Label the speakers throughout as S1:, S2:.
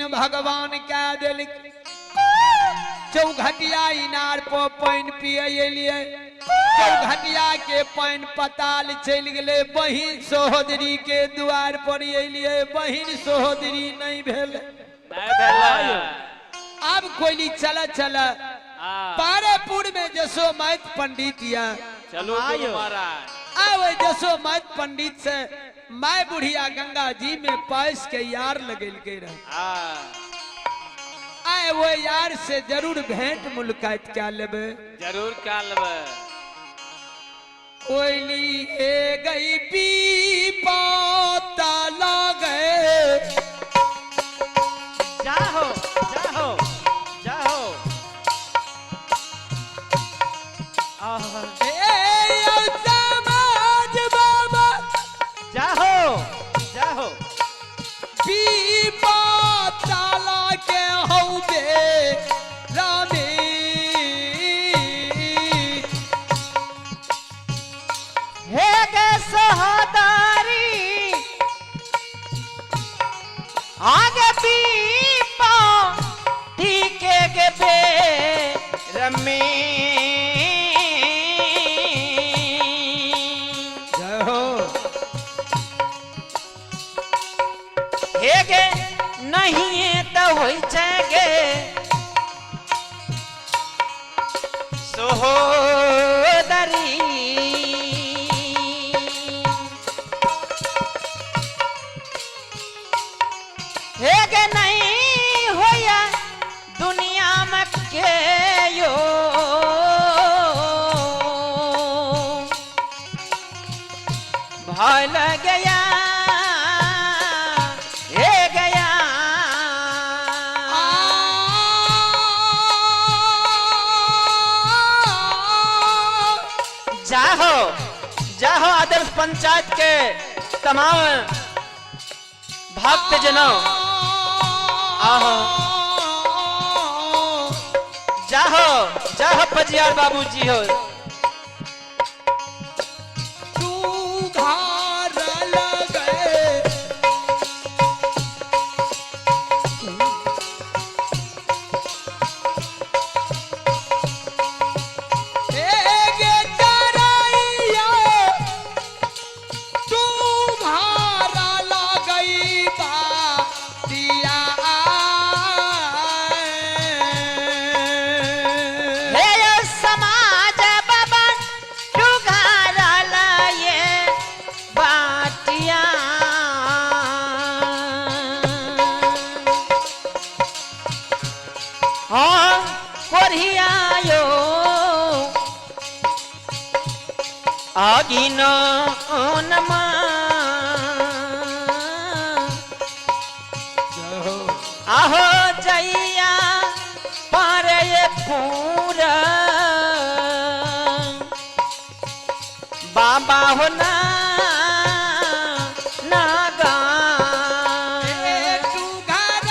S1: तीन भगवान कए देलक। चौघटिया इनार पर पानि पिए एलियै, चौघटिया के पानि पताल चलि गेलै। बहिन सहोदरी के दुआर पर एलियै, बहिन सहोदरी नहि भेल।
S2: नहि भेलै।
S1: आब कोइली चल चल पारेपुर में जसोमत पंडित या
S2: चलू गुरु महाराज।
S1: आवे जसोमत पंडित से my बुढ़िया गंगा जी में पाइस के यार लगेलके रहे। आए वो यार से जरूर भेंट मुलाकात क्या लेबे,
S2: जरूर क्या लेबे।
S1: कोयली ए गई पी पाता लगे।
S3: जाहो जाहो जाहो। आहा,
S1: ए समाज बाबा
S3: जाहो जाहो।
S1: पी पाता लगे हौ बे रामी।
S3: हे गे सहोदरी आगे पीपा ठीके गे बे रमी।
S1: जय हो।
S3: हे गे नहीं तो होई छै गे सोहोदरी। हे गे नहीं होया दुनिया में के यो भल गया हे गया। जाहो जाहो आदर्श पंचायत के तमाम भक्त जनों, आहो जाहो जाहो पजियार बाबूजी हो।
S1: तू घर लगे एगे चरैया, तू घर लगई बातिया।
S3: हे यो समाज बाबा टुघार लये बाटिया। हाँ कोरिया यो आगिन नमा।
S1: जय हो।
S3: आहो जैया पारे ये पूरा बाबा हो ना नागा।
S1: ए तू घर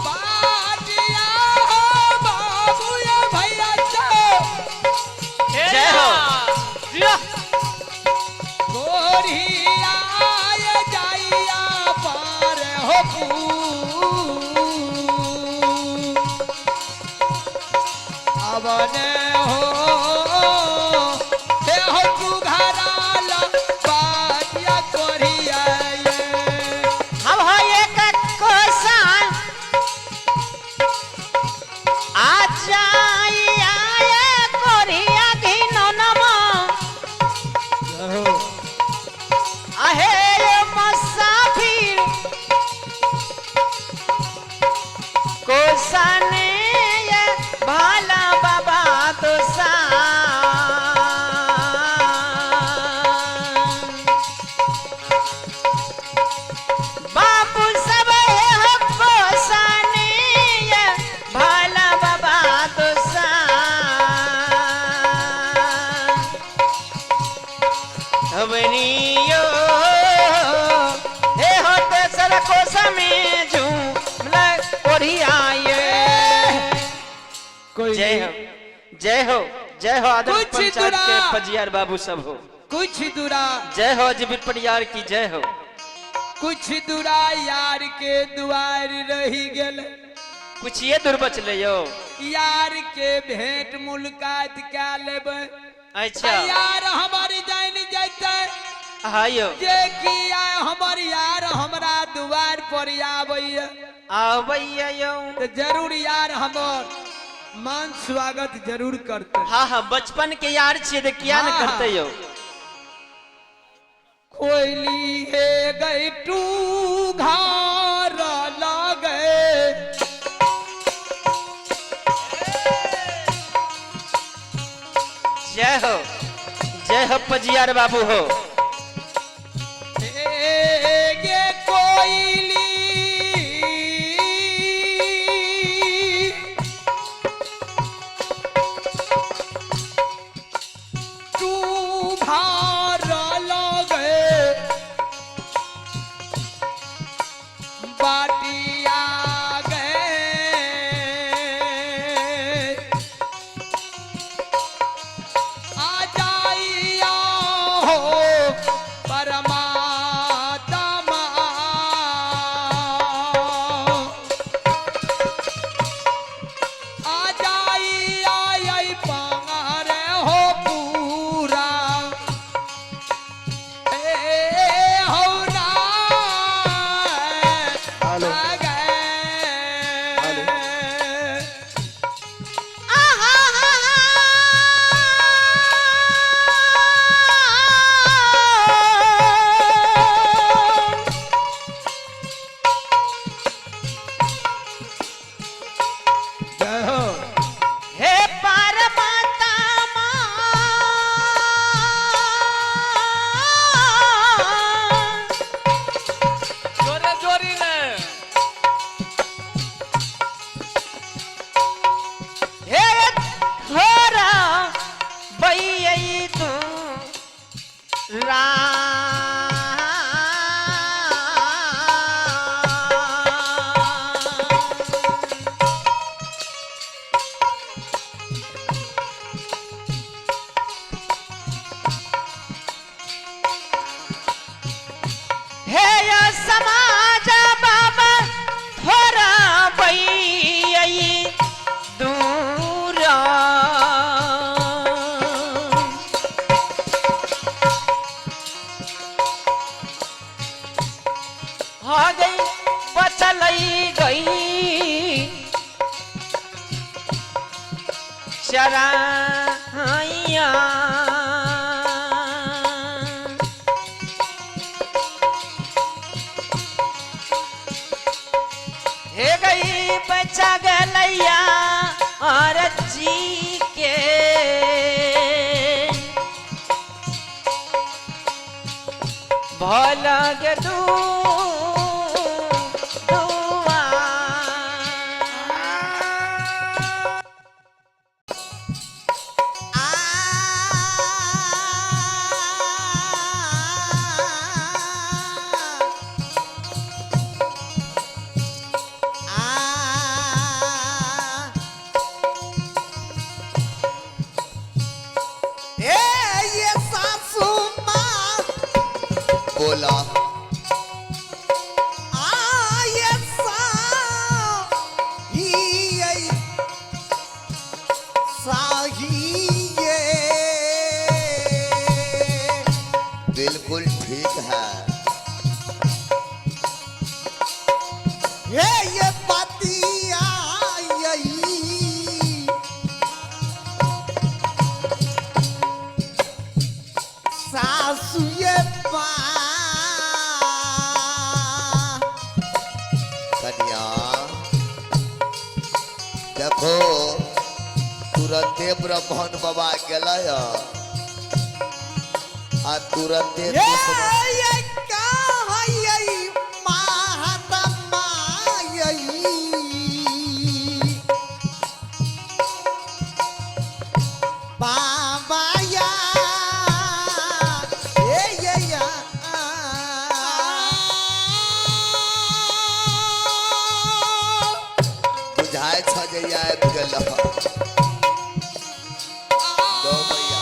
S1: बाटिया हो बाबू ये भैया चो।
S3: जय हो।
S2: जिया।
S1: गोरिया ये जाइया पार हो अवने हो हे हो तू घराला बाटिया कोरिया ये।
S3: हम हो एक कोसान आ जाइया ये कोरिया घिनो नमा।
S1: जय हो।
S3: आहे ये मुसाफिर कोसाने ये भाला बाबा तो सा। बाबू सब है कोसाने ये भाला बाबा तो सा। अवनियो हे होते सर को समेजू ओरियाए।
S1: कोई
S3: जय हो जय हो जय हो आदर्श
S1: कुछ
S3: पंचायत के
S1: दुरा।
S3: पजियार बाबू सब हो।
S1: कुछ दूरा।
S3: जय हो अजबीर परियार की जय हो।
S1: कुछ दूरा यार के दुआर रही गेल।
S3: कुछ ये दूर बचले यो।
S1: यार के भेंट मुलाकात क्या लेबै।
S3: अच्छा।
S1: यार हमार जान जैते
S3: हाँ यो।
S1: जे कि हमर यार हमरा दुआर पर आबैया।
S3: आबैया यो।
S1: तो जरूर यार हमर मान स्वागत जरूर करते।
S3: हाँ हाँ बचपन के यार छियै तऽ किया न
S1: हाँ,
S3: करते यो।
S1: कोयली हे गई टू घर लगे।
S3: जय हो जय हो पजियार बाबू हो।
S1: हे गे कोयली तू घर लगे बाटिया गए। आ जाइया हो परमात्मा। आ जाइया आई पांगर हो पूरा। ए हो ना
S4: हेलो।
S1: गए।
S4: हेलो।
S1: जय हो।
S3: हे परमात्मा
S2: जोरे जोरी ने।
S3: हे थोरा बैई तू राम। हे यो समाज बाबा थोरा बैई दूर। हो गई बचलई गई चराइया। हे गई बचा गलैया और जी के भलग दू दुआ।
S5: ए ये सासू माँ
S4: बोला।
S5: आ ये साही ये
S4: बिल्कुल ठीक है।
S5: हे ये पतिया यही सासू ये पा
S4: कन्या देखो तुरंते ब्राह्मण बाबा गेलै आ तुरंते
S5: ये
S4: दुश्मन
S5: ये का है ये महात्मा यही बाबा या ये ये या
S4: बुझाय छ जे आबि गेल दो भैया।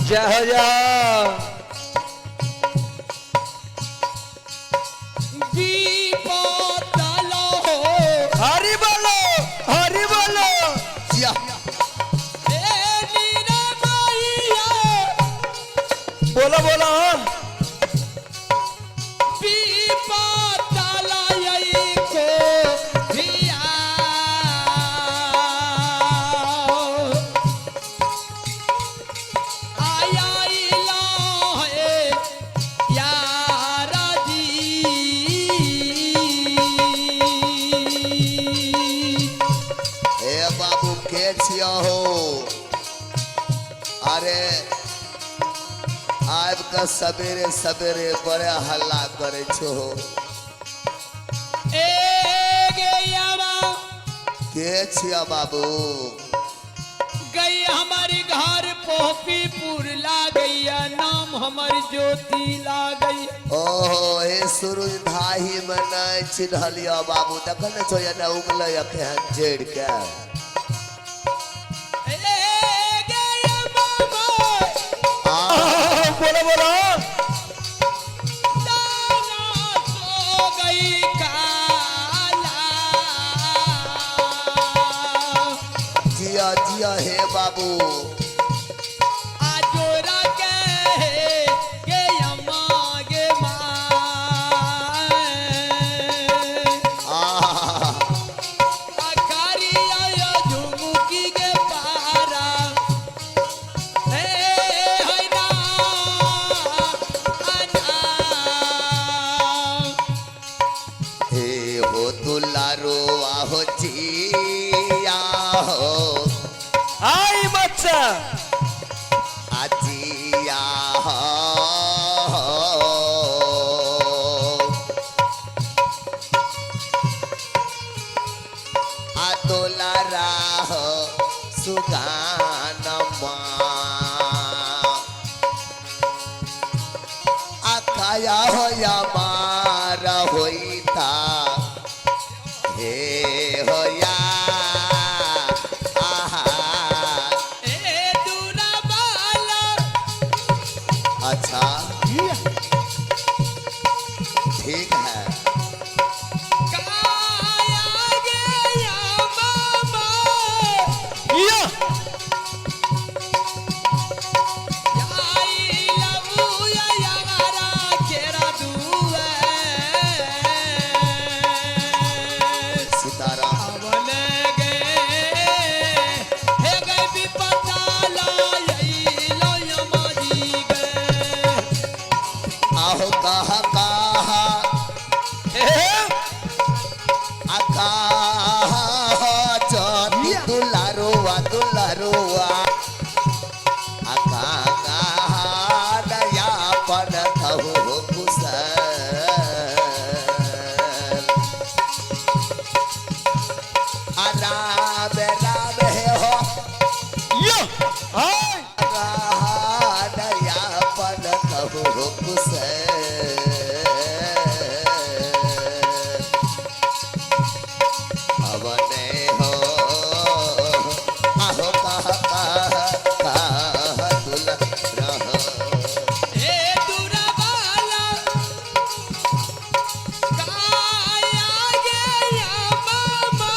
S2: जय हो जाओ।
S1: विपद हो।
S2: हरि बोलो, हरि बोलो।
S4: जिया।
S1: ए नीरमैया।
S2: बोलो बोलो।
S1: विपद को धिया आया इला है यारा जी।
S4: हे बाबू, के छिया हो? अरे, आबि के सवेरे सवेरे बड़े हल्ला करे छो।
S1: ए गैया।
S4: के छिया बाबू?
S1: गई हमारी घर पोपीपुर ला गैया, नाम हमर ज्योति ला गई।
S4: ओहो, हे सूरज धाही में नहीं चिन्हलियो बाबू। देख ने छो, एने उगले केहन जड़ि के।
S1: ए गैया मामा।
S4: आ।
S2: बोलो बोलो।
S1: दाना सो गई काला।
S4: जिया जिया हे बाबू।
S1: आजोरा के गे अम्मा गे माँ।
S4: आ।
S1: अकारिया झुमुकी गे पारा हे हैना अना।
S4: हे हो दुलारो आहो जिया हो।
S2: आई बच्चा।
S4: आजिया हो। आ दुलारा हो सुगानमा, आकाया हो या मार होईता हे हो या आहा।
S1: ए दूरा बाला।
S4: अच्छा, ठीक है।
S1: काया गया मामा।
S2: या।
S1: आई लबू या यारा केरा दुए।
S4: सीताराम।
S1: अवन गे हे गए विपता लाई लो यमाजी गे।
S4: आहो कहा कहा।
S2: ए।
S4: आका चोती दुलारुआ दुलारुआ आका कहा दया पर कहू कुशल। आ राम राम हे हो।
S2: या आई।
S4: कहा दया पर कहू कुशल। अवने हो आहो कहा कहा कहा दुल रहो।
S1: ए दूरा बाला काया गया मामा।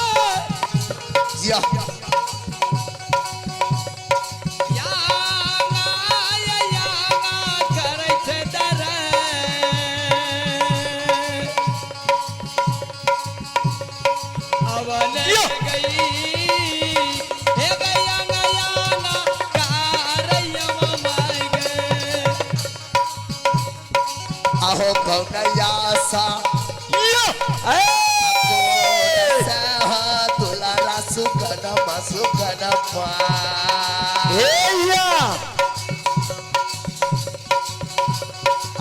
S4: या।
S1: यागा यागा करै छै दरे। अवन
S2: यो।
S1: गई हे गया गया कारैया माय गे।
S4: आहो कौनया सा।
S2: या ए।
S4: सह दुलारा सुगनमा सुगनमा।
S2: हे या।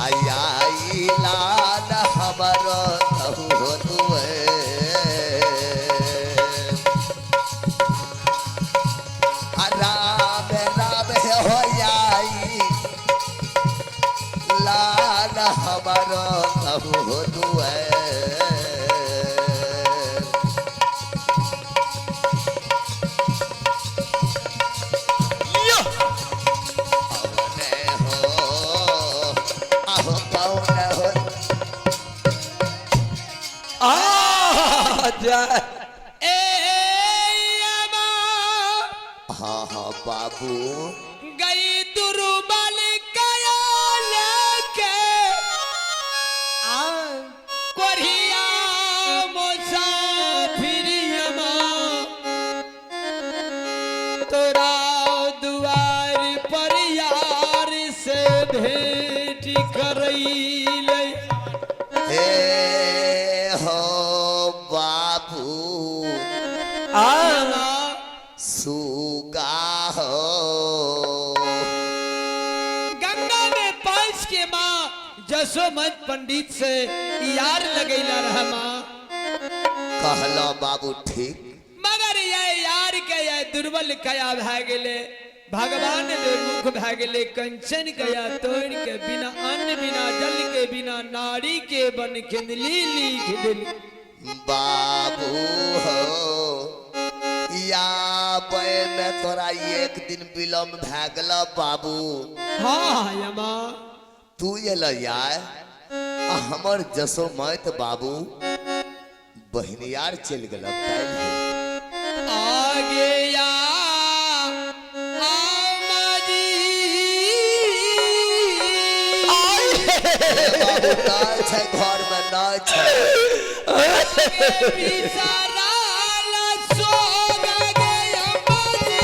S4: आया लाल हमर कहू हो तुए। आ राम राम हे हो आई लाल हमर कहू हो तुए।
S2: या।
S4: अवने
S2: आ जय।
S1: ए अम्मा,
S4: हाँ हाँ बाबू।
S1: गई दुर्बल कया लेके कोरिया मुसाफिरियमा तोरा दुआर पर यार से भेंट करैले।
S4: हे हो बाबू।
S2: आ
S4: सुगा हो।
S1: गंगा में पांच के माँ जसोमत पंडित से यार लगैला रहा माँ।
S4: कहलो बाबू ठीक।
S1: मगर यह यार के यह दुर्बल कया भए गेले, भगवान बेमुख भए गेले। कंचन गया तोड़ के बिना अन्न बिना जल के बिना नारी के बन खिंदली लिख दिल।
S4: बाबू हो या में तोरा एक दिन विलम्ब भए गेल बाबू।
S1: हाँ यमा।
S4: तू एल यार आ हमर जसोमत बाबू बहिनियार चलि गेल काल्हि।
S1: आगे या आमाजी।
S4: बाबू नहि छै घर में, नहि छै।
S1: बिसराल सोग गे अम्माजी।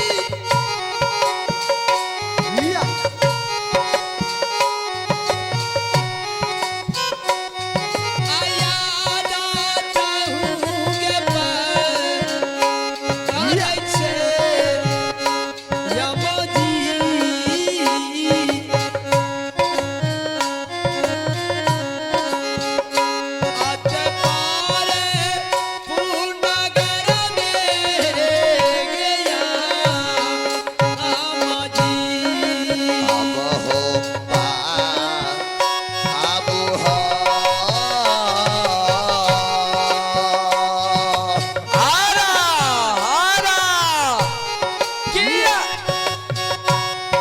S1: आया जाता हूँ गे पर करै छै यमजी। अत पारे पूर्णगर में गया आमाजी।
S4: आब हो बा आब हो।
S2: आरा आरा।
S1: किया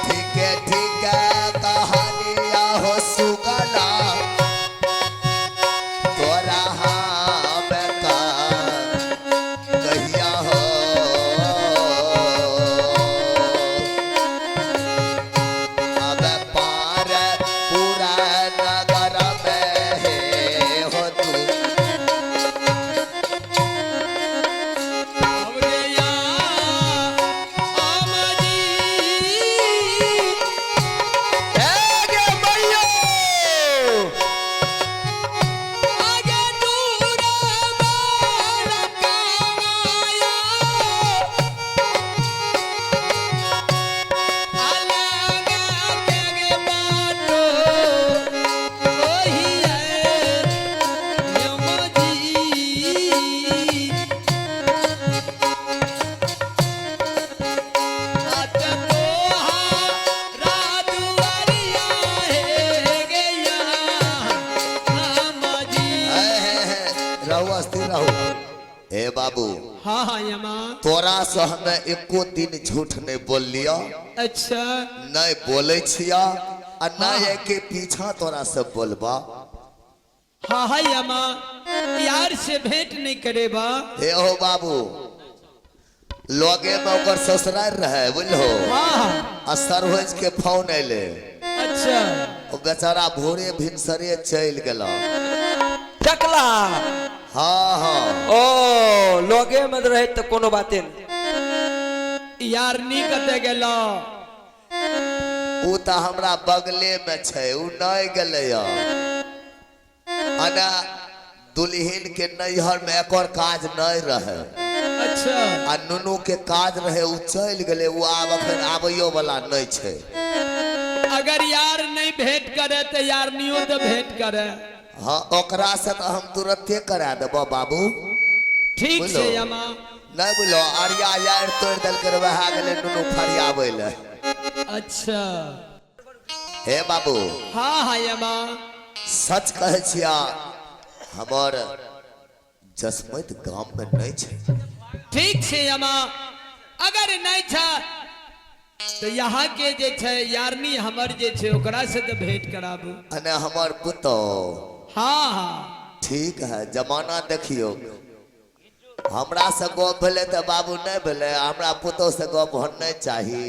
S4: ठीक है ठीक है कहानिया हो सुगला तोरा हम का कहिया हो। अब पार पूरा नगर में है हो तू।
S1: अब गया आमाजी।
S2: हे गे मैयो।
S1: आगे दूर बालकाया अलग के गे बाटो ओही है यमजी। अत तोहा राजुअरिया हे गया आमाजी।
S4: हे, हे, हे, रहो स्थिर रहो हे बाबू।
S1: हाँ हाँ यमा।
S4: तोरा से हमें एको दिन झूठ नहीं बोल लियो।
S1: अच्छा।
S4: नहीं बोले छिया आ नहीं एके पीछा तोरा से बोलबा।
S1: हाँ हाँ यमा, यार से भेंट नहीं करेबा?
S4: हे हो बाबू, लोगे में ओकर ससुराल रहे बुझलो।
S1: हाँ हाँ।
S4: आ सरहोज के फोन अयले।
S1: अच्छा।
S4: ओ बेचारा भोरे भिनसरे चलि गेल।
S2: टकला?
S4: हाँ हाँ।
S2: ओ लोगे में रहे तो कोनो बाते नहीं।
S1: यार नी कते गेलो?
S4: उ तऽ हमरा बगले में छै, उ नहीं गेलै। अना दुल्हन के नैहर में एकर काज नहीं रहे।
S1: अच्छा।
S4: आ नुनू के काज रहे, उ चलि गेलै। उ आब अखन आबैयो वाला नहीं छै।
S1: अगर यार नहीं भेंट करे तो यार नियो तो भेंट करे।
S4: हाँ, ओकरा से तऽ हम तुरंते करा देबो बाबू।
S1: ठीक
S4: बोलो।
S1: छै यमा।
S4: नहीं बुझलो, अरिया यार तोड़ि देलकै रे, वएह गेलै नुनू फरियाबै लए।
S1: अच्छा।
S4: हे बाबू।
S1: हाँ हाँ यमा।
S4: सच कहै छिया, हमर जसमैत गाम में नहीं छै।
S1: ठीक छै यमा, अगर नहीं छा तो यहाँ के जे छै यारनी हमर जे छै ओकरा से तो भेंट कराबू।
S4: अने हमर पुतोह।
S1: हाँ हाँ।
S4: ठीक है, जमाना देखियो। हमरा से गप भेलै तऽ बाबू नहि भेलै, हमरा पुतोह से गप होना नहि चाही।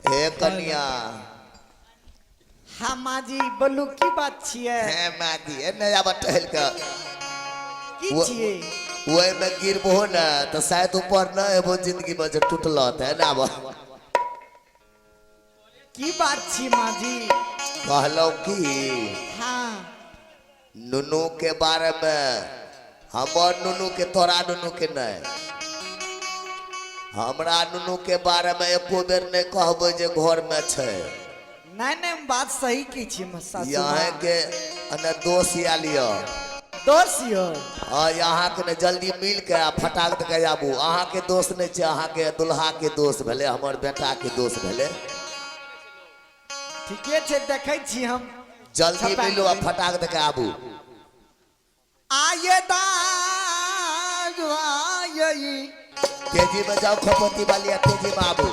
S4: हे कनिया।
S5: हाँ माँ जी बोलू, की बात छियै?
S4: हे माँ जी, एने आब टहल के।
S5: की छियै?
S4: ओहिमे गिरबहो ने तऽ शायद ऊपर नहि एबो जिंदगी में, जे टूटल तऽ एने आब।
S5: की बात छी माँ जी?
S4: कहलहुँ की,
S5: हाँ।
S4: नुनू के बारे में, हमर नुनू के, तोरा नुनू के नहीं, हमरा नुनू के बारे में एको बेर नहीं कहबै जे घर में छै।
S5: नहीं नहीं, बात सही की छी सासू
S4: यहाँ
S5: माँ।
S4: के अने दोष आयल यऽ।
S5: दोष यो?
S4: हाँ, यहाँ के ने जल्दी मिल के आ फटाक दऽ के आबू। अहाँ के दोष नहीं छै, अहाँ के दुल्हा के दोष भेलै, हमर बेटा के दोष भेलै।
S5: ठीके छै, देखै छी हम।
S4: जल्दी
S5: छपा
S4: मिलू आ
S5: देबै।
S4: फटाक दऽ के आबू।
S5: आये दाग आये।
S4: तेजी में जाओ खपती वाली, आ तेजी में आबू।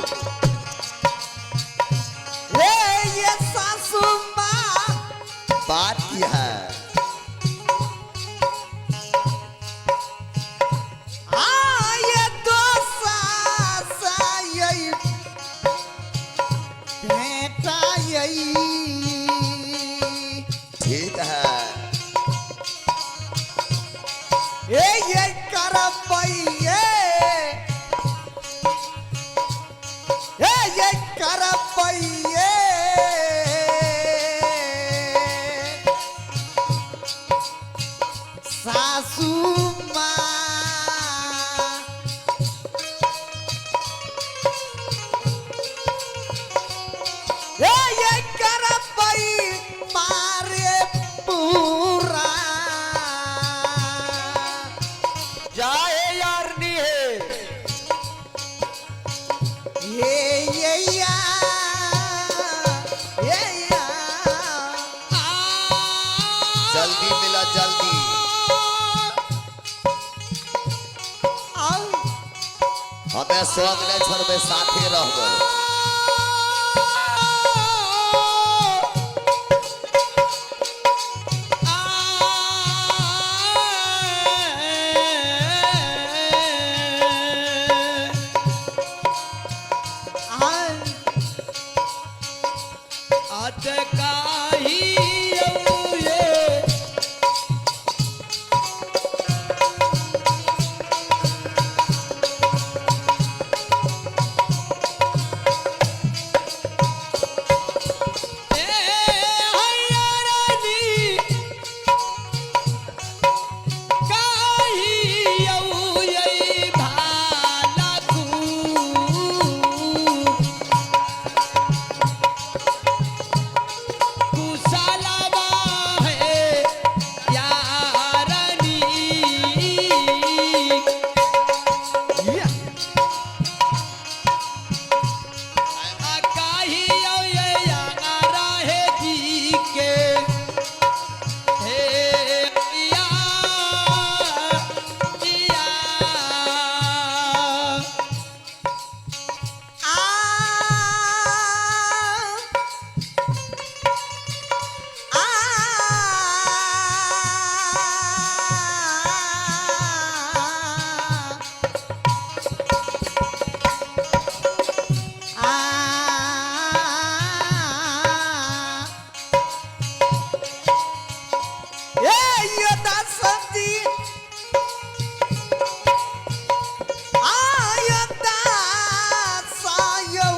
S5: हे ये सासू माँ।
S4: बात की है?
S5: आये दोसा ये बेटा ये।
S4: ठीक है।
S5: ए ये करबैये, ए ये करबैये, सासू माँ। ए ये करबै मारे पूरा।
S2: जाए यारनी है।
S5: ये ये या ये या।
S4: जल्दी मिला, जल्दी।
S5: आओ।
S4: हमें संग नहीं छोड़बै, साथे रहबै।
S5: आओ।
S1: अटकाही ये। ए हैया रानी, काही यौ ये भाला कू। कुशलवा है यारनी।
S5: या।
S1: काही यौ ये यारा हे जी के हे या या।
S5: आ आ आ ए यो दासजी, आयो दासायो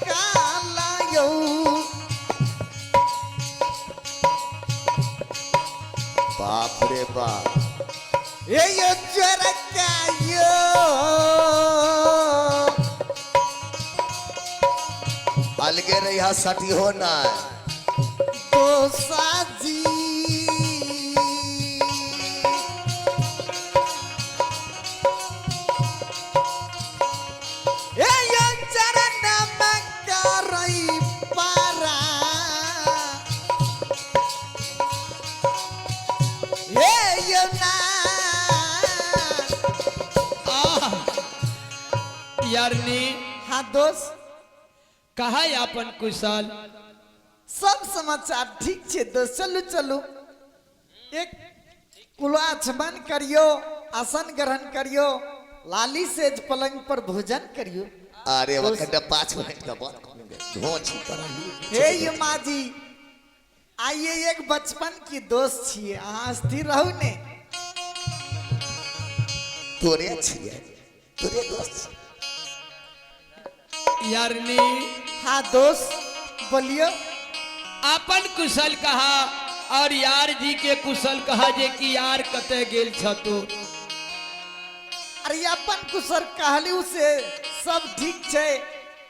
S5: कालायो।
S4: बाप रे बाप।
S5: ए यो चरकायो।
S4: अलगे रही, सटी हो ना।
S5: दोसाजी। ए यो चरण में करई पारा, ए यो ना।
S1: आह यारनी।
S5: हाँ दोस्त।
S1: कहा अपन कुशल?
S5: सब समाचार ठीक छे दोस्त, चलू चलू। एक कुलाचमन करियो, आसन ग्रहण करियो, लाली सेज पलंग पर भोजन करियो।
S4: अरे वखंड 5 मिनट का बात धोची करली।
S5: हे ये माँ जी, आइए एक बचपन की दोस्त छिए, अहाँ स्थिर रहू ने।
S4: तोरे छिए, तोरे दोस्त।
S1: यारनी।
S5: हाँ दोस्त बोलियो।
S1: अपन कुशल कहा और यार जी के कुशल कहा जे कि यार कते गेल छ तू।
S5: अरे अपन कुशल कहली उसे सब ठीक छे,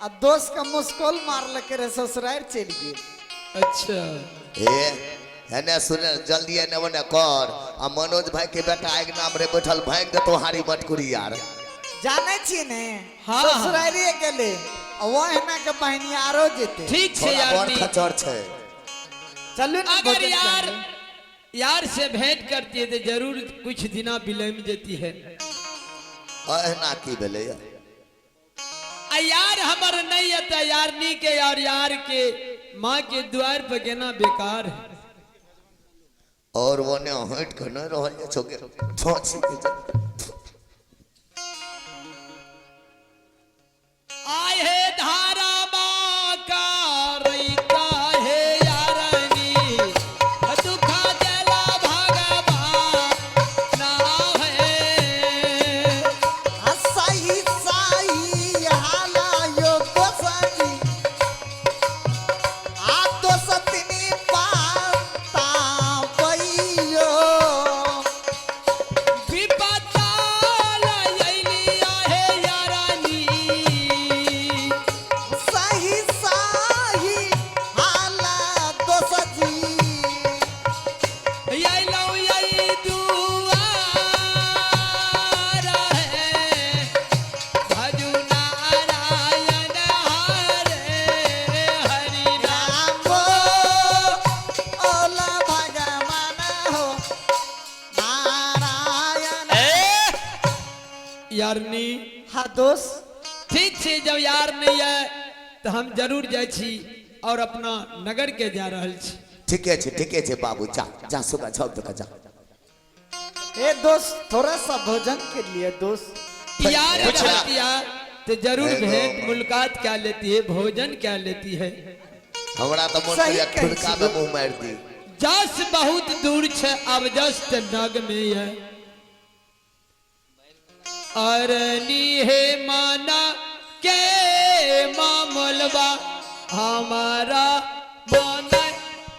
S5: आ दोस्त का मुस्कोल मार लके रे ससुराल चल गेल।
S1: अच्छा
S4: ए हेने सुन जल्दी एने ओने कर, आ मनोज भाई के बेटा एक नाम रे बैठल भाग दे तोहारी मटकुरी यार।
S5: जाने छी ने?
S1: हाँ।
S5: ससुरारिए गेले, आ वो एना के बहिनी आरो जेते।
S1: ठीक छे
S4: थोड़ा
S1: यार
S4: बड़ खचर छे।
S5: चलू ने
S1: अगर
S5: भोजन
S1: यार
S5: करी।
S1: यार से भेंट करती है तो जरूर कुछ दिना विलम्ब जेती है।
S4: एना की भेलै यार?
S1: आ यार हमर नहीं है यारनी के और यार के माँ के द्वार पर गेना बेकार है।
S4: और वो ने हट के नहीं रहल जे छोके छोची के जे।
S1: आए हे धारा माँ का रईता है यारनी, दुखा देला भगवान ना है।
S5: सही सही हाला यो गोसाई, आ दोसतनी पाता पइयो।
S1: विपता लैली आहे यारानी।
S5: सही सही हाला दोसजी।
S1: अइलौ यई दुआर है, भजू नारायण हरे हरि
S5: राम ओला भगवान हो नारायण।
S1: यारनी।
S5: हाँ दोस्त
S1: ठीक छे, जब यार नहीं है तो हम जरूर जाइ छी और अपना नगर के जा रहल छी।
S4: ठीके छे, ठीके छे बाबू, जा जा सुबह छौ तक जा।
S5: ए दोस्त थोड़ा सा भोजन के लिए दोस्त।
S1: यार
S4: कुछ ना।
S1: रहतिया तो जरूर
S4: एगो।
S1: भेंट मुलाकात क्या लेती है, भोजन क्या लेती है।
S4: हमरा तो मन
S5: सही
S4: करिया
S5: कहै
S4: ठुनका
S5: छी।
S4: में मुंह मार दी।
S1: जस बहुत दूर छे, अब जस त नग में है। अरनी हे माना के मामलबा हमारा मन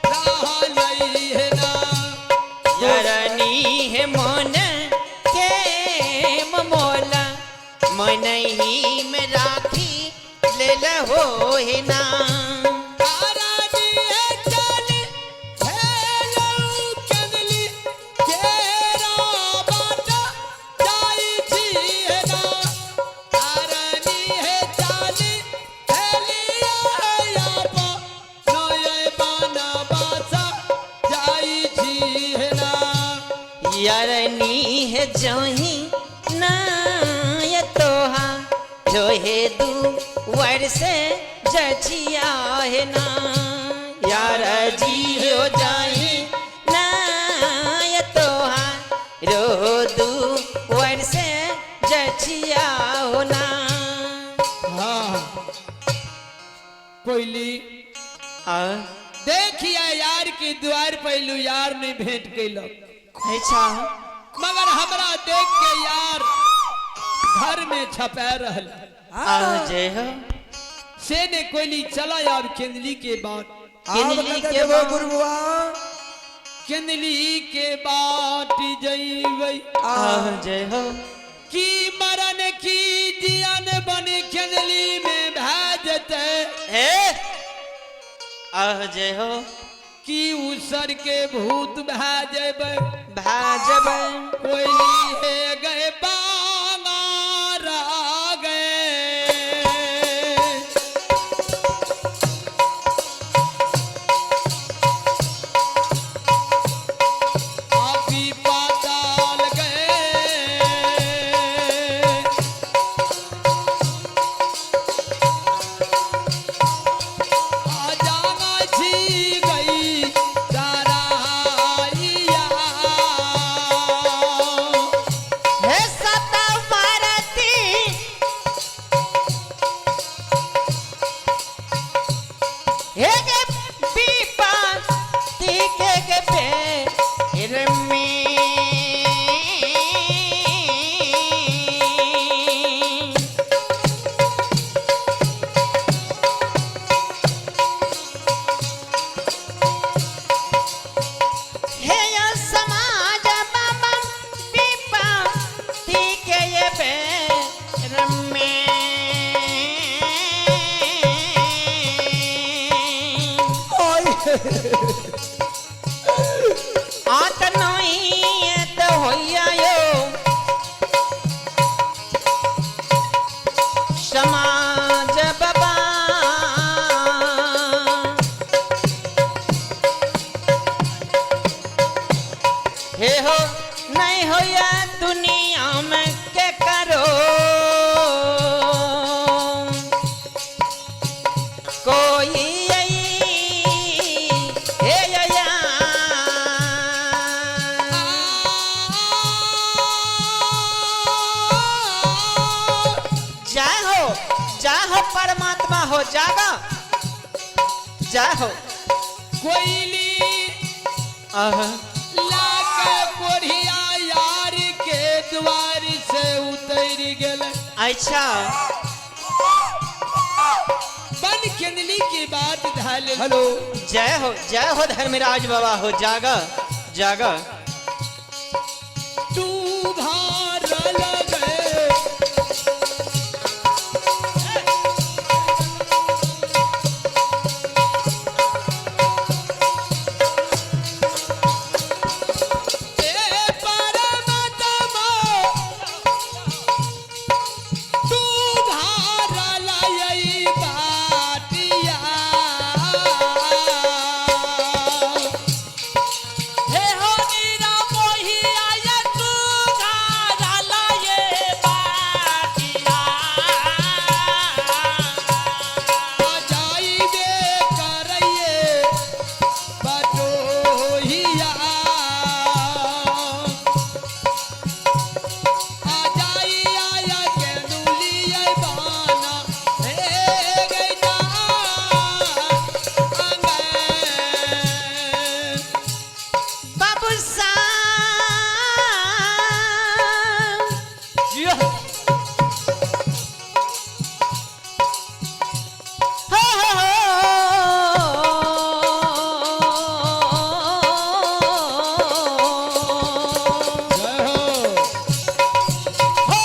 S1: रहलई है ना।
S3: यरनी है मन के ममोला, मन ही में राखी ले लहो है ना।
S1: अरनी हे चल हेलो कंदली केरा बाट जाई छी है ना। अरनी हे चल हेलिया आपा नये बाना बासा जाई छी है ना।
S3: यरनी है जोही ना ये तोहा, जो हे दू वर्ष जचिया है ना। यार जी हो जाई ना ये तोहा, रो दू वर्ष जचिया हो ना।
S1: हाँ कोयली
S3: आ
S1: देखिया यार के द्वार पहलू यार नहीं भेंट कैलक।
S3: अच्छा
S1: मगर हमरा देख के यार घर में छपा रहल।
S3: आ जय हो।
S1: से ने कोयली चला यार केंदली के बाट।
S2: आब
S3: केंदली
S2: कतऽ
S3: के
S2: जेबो
S3: बाट।
S2: गुरुबुआ?
S1: केंदली के बाट जइबै
S3: आ जय हो।
S1: की मरण की जियन बन केंदली में भए जेतै।
S3: ए आ जय हो।
S1: की उसर के भूत भए जेबै।
S3: भाजबै।
S1: कोयली हे गए बांगारा गए। आपी पाताल गए। आ जाना छी गई तारा
S3: आत नहीं तो होइया यो समाज बाबा। हे हो नहीं होया दुनिया में के करो कोई आई, हे या। जय हो, जय हो परमात्मा हो जागा, जय हो।
S1: कोयली
S3: आह,
S1: लाके कोढ़िया यार के द्वार से उतर गेल।
S3: अच्छा
S1: बन केंदली की बात धाल।
S2: हेलो।
S3: जय हो, जय हो धर्मराज बाबा हो जागा, जागा।
S1: तू भार लगे ए परमात्मा, तू भार लई बाटिया।
S6: हे हो नीरा मोहिया ये तू घारा ये बाटिया।
S1: जाइबे करैये बटोहिया, आ जाई आया केंदुलिया बाना, हे गैया अंगे।
S3: बाबू साहब हो हो हो।
S1: जय हो।
S6: हो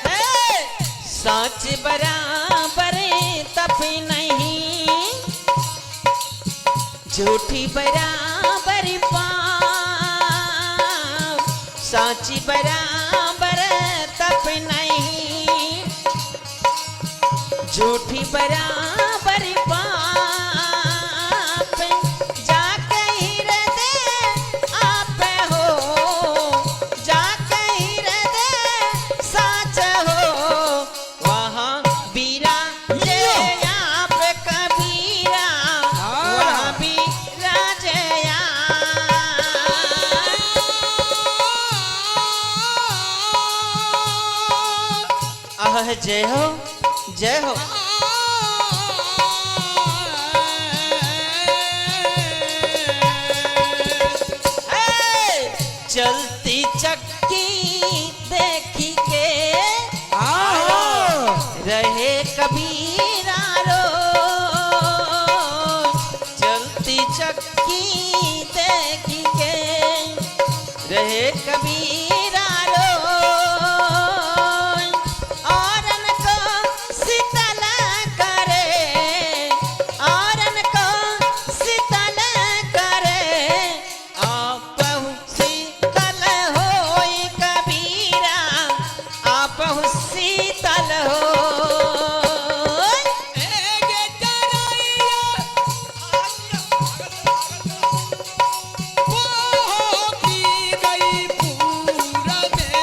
S6: हे
S3: सच बराबर तप नहीं, झूठी बराबर पाप। सच बराबर तप नहीं, झूठी बराबर पाप। जाके हृदय आप हो, जाके हृदय साच हो, वहाँ बीरा जय आप कबीरा, वहाँ बीरा जय आप। आह जय हो, जय हो। हे! चलती चक्की देखी के रहे कबीरा रो। चलती चक्की देखी के रहे कबीरा रो। औरन को शीतल करे, औरन को शीतल करे, आपहु शीतल होई कबीरा, आपहु शीतल होई।
S1: एगे चरैया पी गई पूरा में।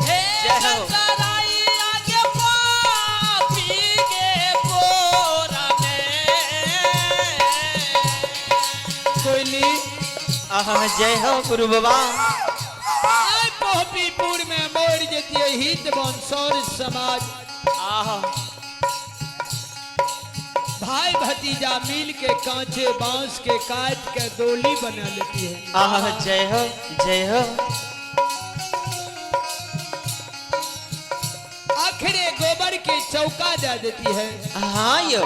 S6: हे
S3: जय हो।
S6: सराई आगे पापी के बोरा में।
S1: कोयली
S3: आह जय हो गुरु बाबा।
S1: आय पहपीपुर में मोर जतिये हित बंसौर समाज।
S3: आह
S1: भाई भतीजा मिल के कांचे बांस के काट के डोली बना लेती है।
S3: आह जय हो, जय हो।
S1: आखिरे गोबर के चौका दे देती है।
S3: हाँ यो।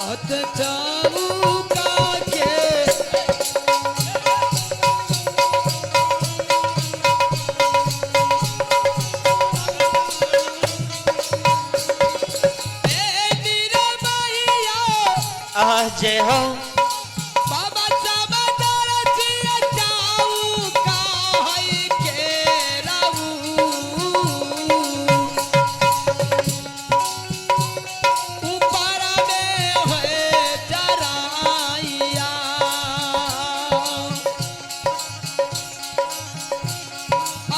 S1: अत चौका के
S3: जय हो।
S1: बाबा समाचार छियै चाऊ कहै के राऊ। ऊपर में है चराइया।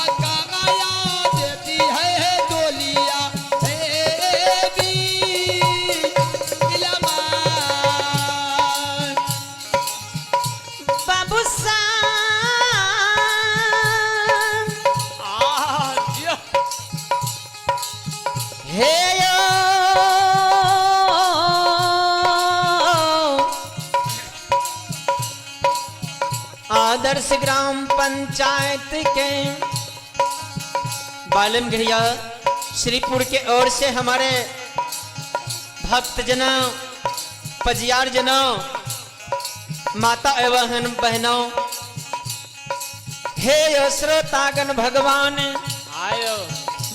S1: अकंगया देती है डोलिया हे बिलमा।
S3: बाबू सा हे यो आदर्श ग्राम पंचायत के बालमघड़िया श्रीपुर के ओर से हमारे भक्तजनों, पजियार जनों, माता एवं बहनों, हे यो श्रोतागण भगवान
S6: आयो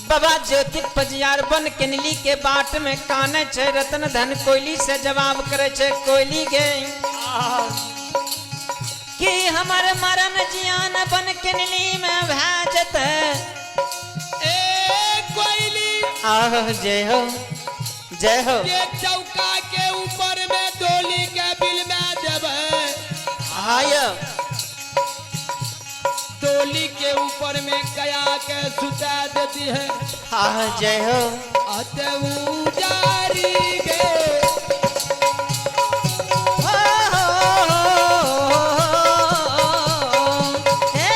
S3: बाबा ज्योतिक पजियार बन किनली के बाट में काने छे रतन धन कोयली से जवाब करे छे कोयली गे कि हमर मरण जियान बन किनली में भै जते।
S1: ए कोयली
S3: आह जय हो जय हो।
S1: के चौका के ऊपर में डोली के बिल में देबै।
S3: आय
S1: डोली के ऊपर में कया के सुता देती है।
S3: आह जय हो।
S1: अत उजारी गे
S3: हो, हो, हो, हे।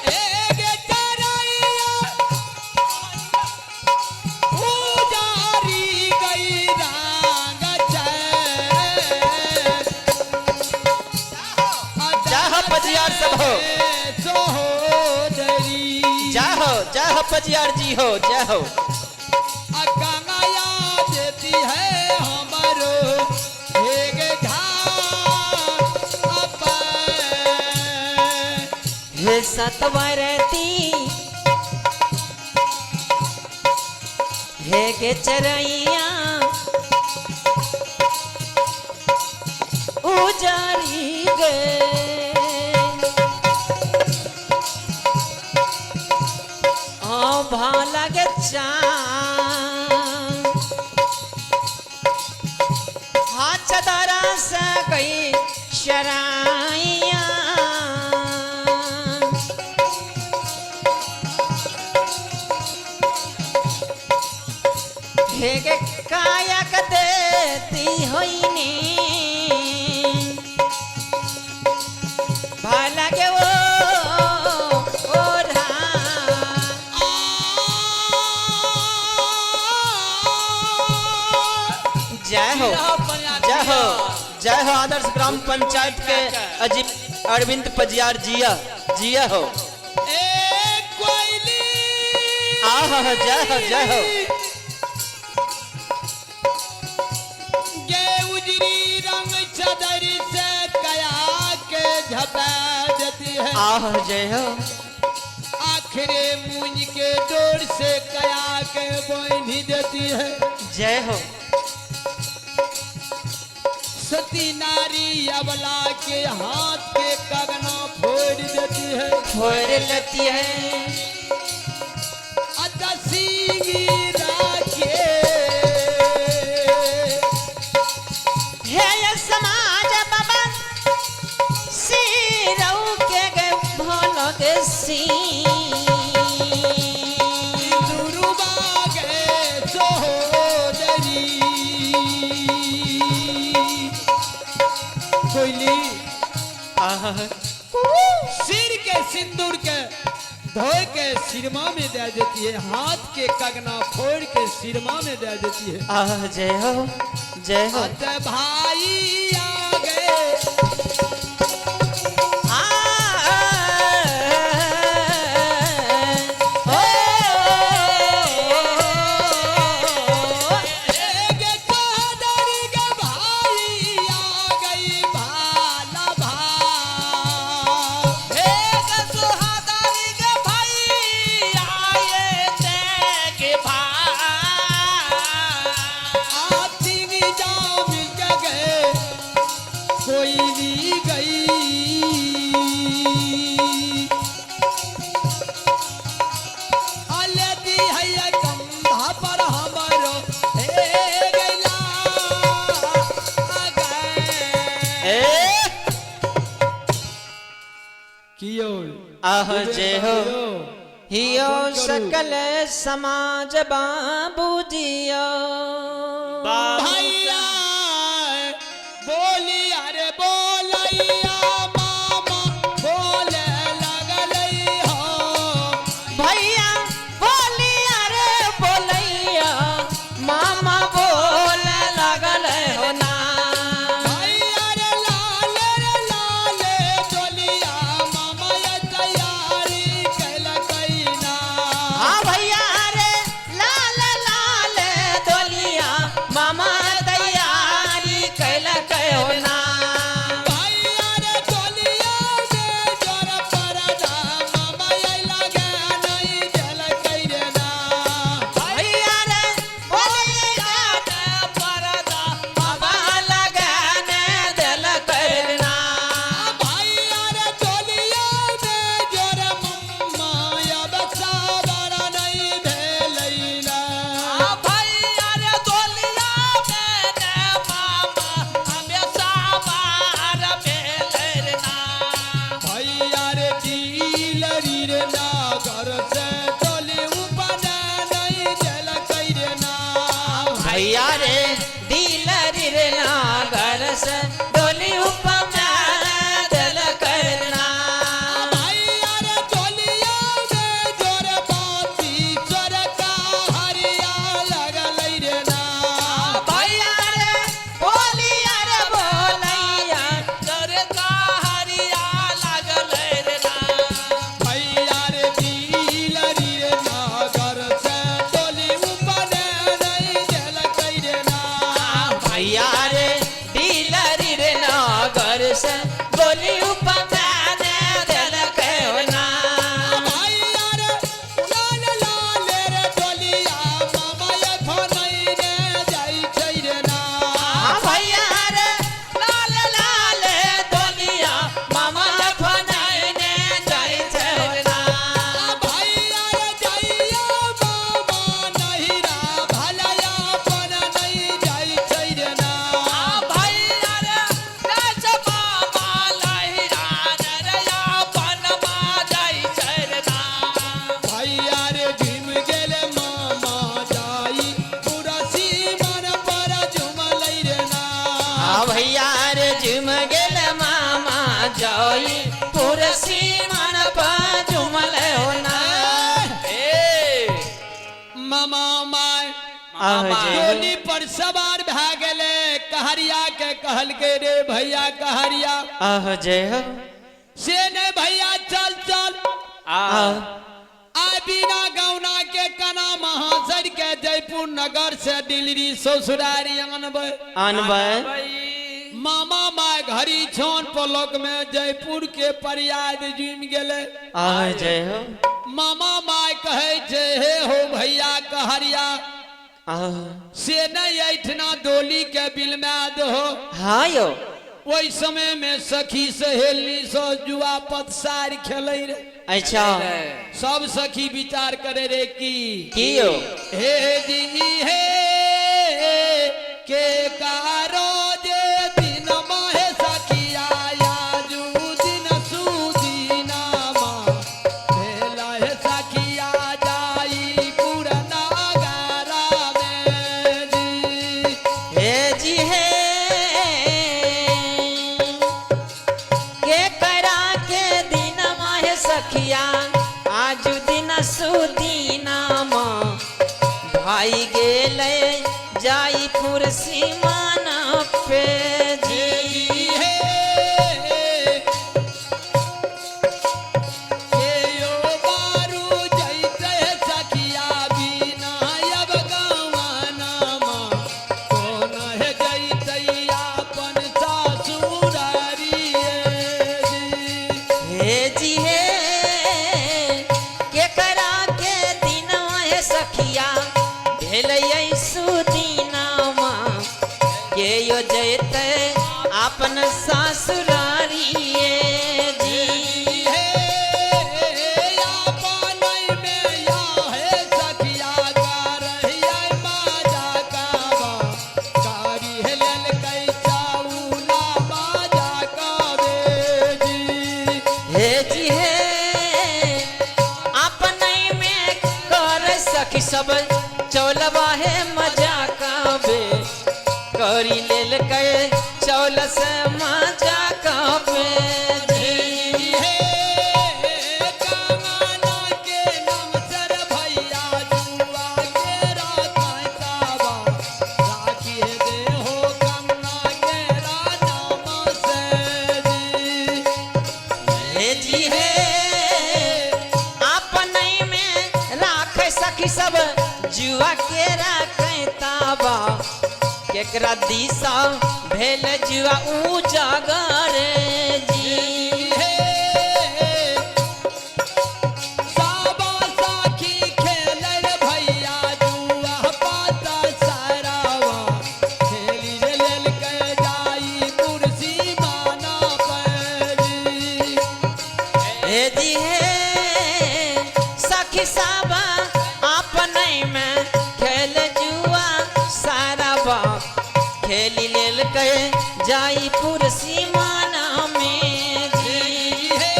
S1: ए गे चरैया उजारी गई रंग चैन।
S3: जाहो पजियार सब हो।
S1: सोदरी
S3: जय हो जय हो पजियार जी हो जय हो।
S1: अकंगया देती है हमरो एक घाप।
S3: हे सतवरती हे गे चरैया उजारी गे। ओ भाला गे चांद हाथ चदरा से गई शराइया। हे गे कायक देती होइनी भाला के वो ओढ़ा। जय हो जय हो जय हो आदर्श ग्राम पंचायत के अजीब अरविंद पजियार जिया जिया हो।
S1: ए कोयली
S3: आह जय हो जय हो।
S1: गे उजरी रंग चदर से कया के झपा देती है।
S3: आह जय हो।
S1: आखिरे मूंज के डोर से कया के बांधी देती है।
S3: जय हो।
S1: सती नारी अबला के हाथ के कगना फोड़ देती है।
S3: फोड़ लेती है।
S1: अतः सिंगी राखे
S3: हे ये समाज बाबा सिरऊ के गे भोलो के सी।
S1: दुर्बा गे सोदरी कोयली
S3: आह
S1: सिर के सिंदूर के धोए के सिरमा में दे देती है। हाथ के कगना फोड़ के सिरमा में दे देती है।
S3: आह जय हो जय हो।
S1: अतः भाई आ गए
S3: आ ओ
S1: एक चौधरी के भाई आ गई भाला भाई।
S6: एक सुहादारी के भाई आए ते के भाई।
S3: आह जय हो। हियो सकल समाज बाबू जियो।
S1: भैया बोली अरे बोलैया मामा बोले लगलै हो।
S3: भैया बोली अरे बोलैया मामा बोले लगल हो ना।
S1: भैया रे लाल रे लाल डोलिया मामा ये तैयारी कैलकै ना।
S3: हाँ भैया रे लाल लाल डोलिया मामा तैयारी कैलक हो ना।
S1: भैया रे डोलिया में जोर परदा मामा ये लगे नहीं देलकै रे ना।
S3: भैया रे बोलिया रे परदा मामा लगने देलक ना।
S1: भैया रे डोलिया में जोर मम्मा अब सावर नहीं भेलै ना।
S6: भैया रे डोलिया में रे मामा हमें सावार भेलै रे ना।
S1: भैया रे दिलरी रे नागर से डोली ऊपर नहीं देलकै रे ना।
S3: भैया रे दिलरी रे नागर से डोली ऊपर देलक ना।
S1: भैया रे डोलिया में जोर बाती चोरका हरिया लगलै रे ना।
S3: भैया रे बोलिया रे बोलैया
S6: तोरे का हरिया लागलै रे ना।
S1: भैया रे दिलरी रे नागर से डोली ऊपर नहीं देलकै रे ना।
S3: भैया रे दिलरी रे नागर से डोली ऊपर देलक ना।
S1: भैया रे लाल लाल रे डोलिया मामा एखन नहीं रे जाइ छै रे ना।
S3: भैया रे लाल लाल डोलिया मामा फनाइने जाइ छै ना।
S1: भैया रे जाइया मामा नहिरा भलया अपन नहीं जाइ छै रे ना।
S6: भैया रे राज मामा लहिरा रे अपन मा जाइ छै रे ना।
S1: भैया रे झुम गेल मामा जाई पूरा सीमन पर झुमलै रे ना।
S3: आ भैया रे झुम गेल मामा जाई पुरसी मन पर झुमल हो ना।
S6: ए
S1: मामा माय
S3: आह जय हो।
S1: डोली पर सवार भए गेलै। कहरिया के कहलकै रे भैया कहरिया
S3: आह जय हो।
S1: से नहीं भैया चल चल
S3: आह
S1: आइ बिना गौना के कना महासर के जयपुर नगर से दिल्ली ससुरारी आनबै।
S3: आनबै।
S1: मामा माय घड़ी छौन पलक में जयपुर के परियाद जुमि गेलै।
S3: आह जय हो।
S1: मामा माय कहै छै हे हो भैया कहरिया
S3: आह
S1: से नहीं ऐठना डोली के बिलमा दहो।
S3: हाँ यो।
S1: ओहि समय में सखी सहेली सब जुआ पतसार खेलै रे।
S3: अच्छा।
S1: सब सखी विचार करे रे की
S3: की यो।
S1: हे जी हे के कारो जे दिन माहे सखिया आजू दिन सुदीना मा भेला हे सखिया जाई पुरना गारा में जी।
S3: हे जी हे के करा के दिन माहे सखिया आजू दिन सुदीना मा भाई गेले जाई पुरसी मान पे जी।
S1: हे के यो बारू जैते सखिया बिना अब गवाना मा कोन हे जैते अपन सासुरारी जी।
S3: हे जी हे के करा के दिन माहे सखिया भेलै सुदीना मा के यो जैते अपन ससुरारिये जी।
S1: हे अपन में या हे सखिया करहिया बाजा काबा कारी हे ललकै चाउला बाजा काबे जी।
S3: हे जी हे सखी सब चौलवा हे मजा काबे करी लेल के चौल से मजा काबे जी।
S1: हे कामना के नाम सर भैया जुआ के रातावा राखी दे हो कन्ना के नाम से जी।
S3: हे जी हे आपन में राख सखी सब जुआ के राखे ताबा केकरा दिशा भेल जुआ ऊ जागर जी।
S1: हे साबा साखी खेलर भैया जुआ पाता सारावा खेली रे लेल के जाई कुर्सी माना पैरी।
S3: हे जी हे सखी साबा आपन में खेल जुआ सारा बा खेली लेल के जाई पुरसी माना में जी।
S1: हे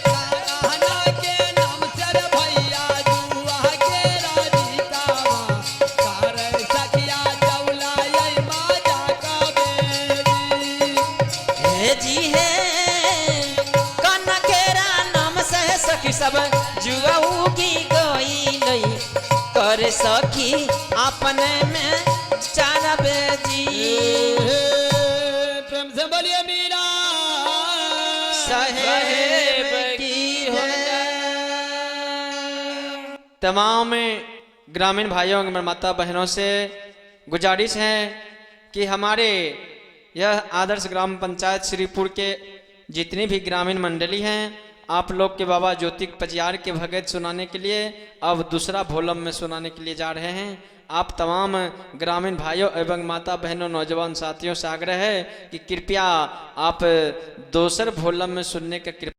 S1: कान्हा के नाम सर भैया जुआ के राजीतावा कर सखिया चौला यै माजा कावेरी।
S3: हे जी हे कन्ना केरा नाम से सखी सब जुआ उगी गई लई कर सखी अपने में चारा बेजी।
S1: हे प्रेम से बोलिए मीरा
S3: साहेब की हो
S7: तमाम ग्रामीण भाइयों एवं माता बहनों से गुजारिश है कि हमारे यह आदर्श ग्राम पंचायत श्रीपुर के जितनी भी ग्रामीण मंडली हैं, आप लोग के बाबा ज्योतिक पजियार के भगत सुनाने के लिए अब दूसरा भोलम में सुनाने के लिए जा रहे हैं। आप तमाम ग्रामीण भाइयों एवं माता बहनों नौजवान साथियों से आग्रह है कि कृपया आप दोसर भोलम में सुनने का कृपया